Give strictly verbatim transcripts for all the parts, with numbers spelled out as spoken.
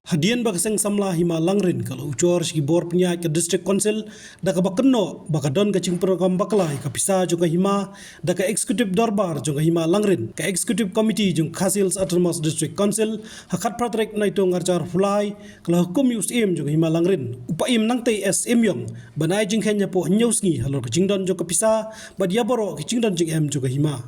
Hadien ba ka Seng Samla Hima Langrin ka la uchor sha ki bor pynïaid ka District Council, da kaba kynnoh ba ka don ka jingpynrung bakla ïa ka pisa jong ka hima da ka Executive Dorbar jong ka Hima Langrin, ka Executive Committee jong ka Khasi Hills Autonomous District Council, ha khatphra tarik Naitung arhajar arphew lai, ka la hukum ïa u Syiem jong ka Hima Langrin, u Paiem Nangtei S Symiong, ban ai jingkheiñ hapoh hynñiew sngi halor ka jingdon jong ka pisa bad ïa baroh ki jingdon jingem jong ka hima.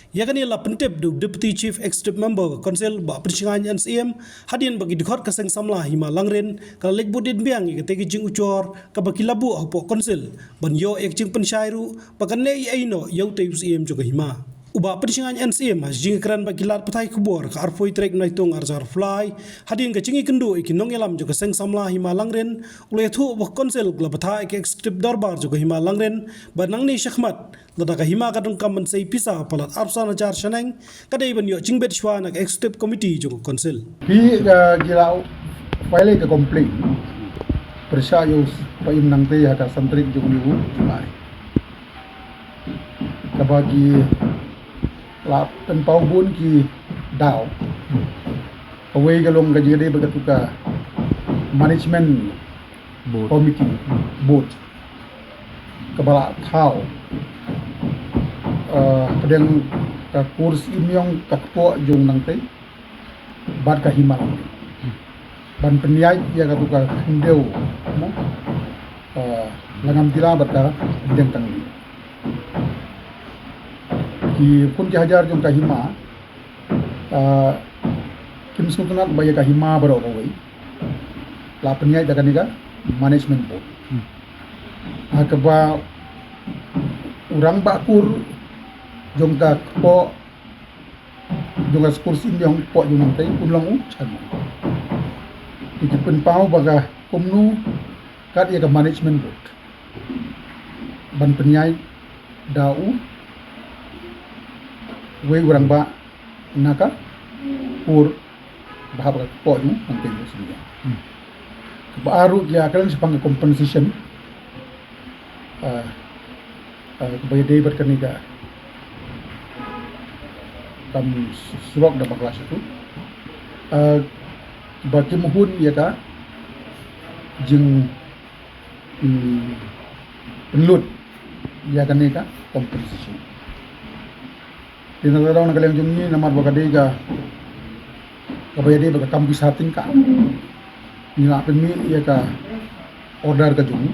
Ïa kane la pyntip da u Deputy Chief Executive Member ka Council, Bah Pynshngaiñ N Syiem, hadien ba ki dkhot ka Seng Samla Hima Langrin ka la leit bud dien biang ïa katei ka jinguchor kaba ki la buh hapoh Council, ban ïoh ïa ka jingpynshai ruh ba kan leh ei ei noh ïa utei u Syiem jong ka hima. U Bah Pynshngaiñ N Syiem ha ka jingïakren bad ki lad pathai khubor ka arphew tarik Naitung arhajar arphew lai, hadien ka jingïakynduh ïa ki nongïalam jong ka Seng Samla Hima Langrin, u la ïathuh ba ka Council ka la bthah ïa ka Executive Dorbar jong ka Hima Langrin, ba nangne shakhmat, lada ka hima ka donkam ban sei pisa palat arphew san hajar shaneng, ka dei ban ïoh jingbit shuwa na ka Executive Committee jong ka Council. Phi, uh, ki la file ka complaint pyrshah ïa u Paiem Nangtei ha ka san tarik jong une u July, kaba ki la pynpaw bun ki daw. Kawei ka long ka jingïadei bad katu ka management Board. Committee, board, kaba la thaw, uh, pdeng ka kur Symiong, ka kpoh jong u Nangtei bad ka hima Langrin, ban pynïaid ïa katu ka khyndew, mo, uh, Langam Tila bad ka Khyndiang Tangli. Ki khun ki hajar jong ka hima, uh, kim sngewtynnat ba ïa ka hima baroh kawei la pynïaid da kane ka management board. Hmm. Ha kaba u rangbah kur jong ka kpoh, jong ka kur Symiong, kpoh jong u Nangtei, un long u chairman. Te ki pynpaw ba ka kumno kat ïa ka management board ban pynïaid da u wei u rangbah na ka kur ba hap ka kpoh jong u Nangtei Symiong. Hmm. Kaba ar ruh ïa ka long shaphang ka compensation. Ah, ah, kaba ïadei bad kane ka kam surok da bakla shatu. Ah, ba kim hun ïa ka jing, hmm, pynlut ïa kane ka compensation. Te na ka daw na ka liang jong ngi, namar ba ka dei ka, kaba ïadei bad ka kam pisa tyngka, ngi la pynmih ïa ka order ka jong ngi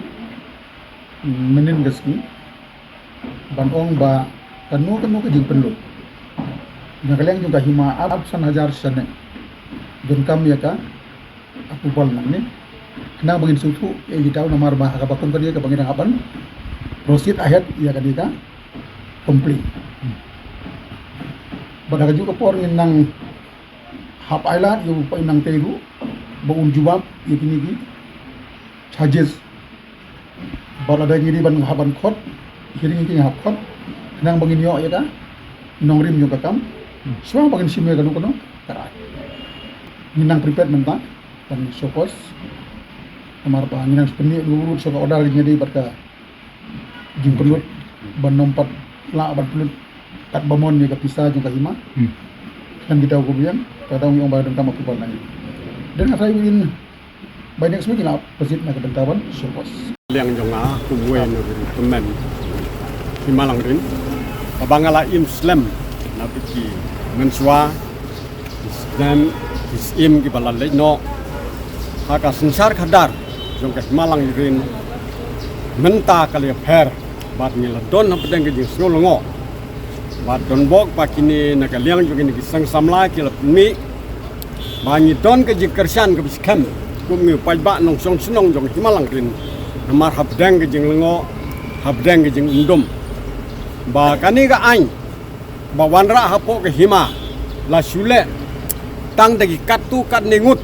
mynhynnin ka sngi, ban ong ba kano kano ka jingpynlut na ka liang jong ka hima arphew san hajar shaneng, donkam ïa ka approval nangne, khnang ba ngin sngewthuh ïa kita, namar ba ha kaba kum kane kaba ngi dang hap ban proceed ahead ïa kane ka complaint. Bad ha kajuh ka por ngin nang hap ailad ïa u Paiem Nangtei ruh ba un jubab ïa kine ki charges. Bad lada ngi dei ban hap ban khot hearing, ngi hap khot, khnang ba ngin ïoh ïa ka nongrim jong ka kam, shuwa ba ngin shim ïa kano kano ka rai. Ngin nang prepared mynta ban show cause, namar ba ngin nang pynmih ruh sha ka order, ngi dei bad ka jingpynlut ban nym pat lah ban pynlut katba mon ïa ka pisa jong ka hima. Hmm. Kan kita ku biang, ka dang ong ba donkam approval nangne. Dan asai within by next week ngi la proceed na ka bynta ban show cause. Liang jong nga kum uwei na ki tymmen Hima Langrin, kaba nga la im slem na phi ki mynshuwa, ki snem, ki syiem kiba la leit noh ha ka synshar khadar jong ka Hima Langrin. Mynta ka la ïapher bad ngi la don hapdeng ka jingsngew lyngngoh. Bad don bok ba kine na ka liang jong kine ki seng samla ki la pynmih ba ngi don ka jingkyrshan kaba skhem kum ngi u paidbah nongshong shnong jong Hima Langrin, namar hapdeng ka jinglyngngoh, hapdeng ka jingumdum, ba kane ka aiñ ba wanrah hapoh ka hima la shu leh tang da ki katto katne ngut,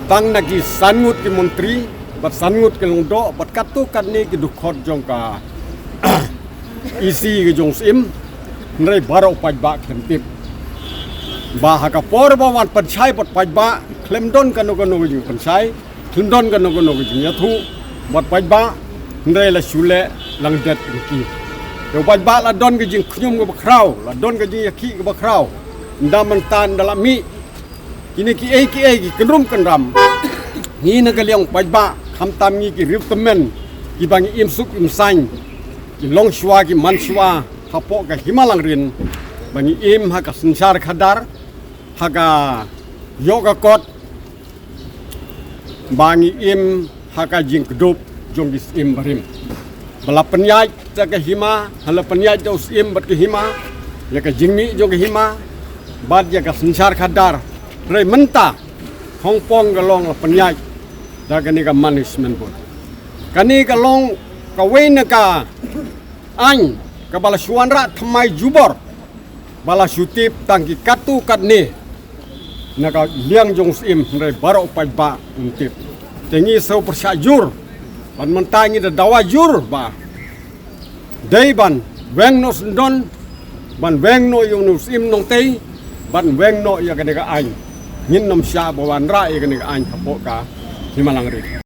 tang na ki san ngut ki montri bad san ngut ki lyngdoh bad katto katne ki dkhot jong ka E C ka jong u Syiem. Hynrei baroh paidbah khlem tip ba ha ka por ba wan pynshai bad paidbah, khlem don kano kano ka jingpynshai, khlem don kano kano ka jingïathuh bad paidbah, hynrei la shu leh langdet ïa ki. Ïa u paidbah la don ka jingkhñium kaba khraw, la don ka jingïakhih kaba khraw. Ynda mynta ynda la mih Kine kiei kiei ki kynrum kynram, ngi na ka liang paidbah, khamtam ngi ki riewtymmen kiba ngi im suk im saiñ, ki longshuwa ki manshuwa hapoh ka Hima Langrin, ba ngi im ha ka synshar khadar, ha ka ïoh ka kot, ba ngi im ha ka jingkdup jong ki syiem barim. Ba la pynïaid da ka hima, ha la pynïaid da u syiem bad ka hima, ïa ka jingmih jong ka hima bad ïa ka synshar khadar. Hynrei mynta, hongpong ka long la pynïaid da kane ka management board. Kane ka long kawei na ka aiñ kaba la shu wanrah thymmai jubor, ba la shu tip tang ki katto katne na ka liang jong u syiem, hynrei baroh paidbah ym tip. Te ngi shu pyrshah jur ban, mynta ngi da dawa jur ba dei ban weng noh syndon, ban weng noh ïa une u syiem Nongtei, ban weng noh ïa kane ka aiñ. Ngin ym shah ba wanrah ïa kane ka aiñ hapoh ka Hima Langrin.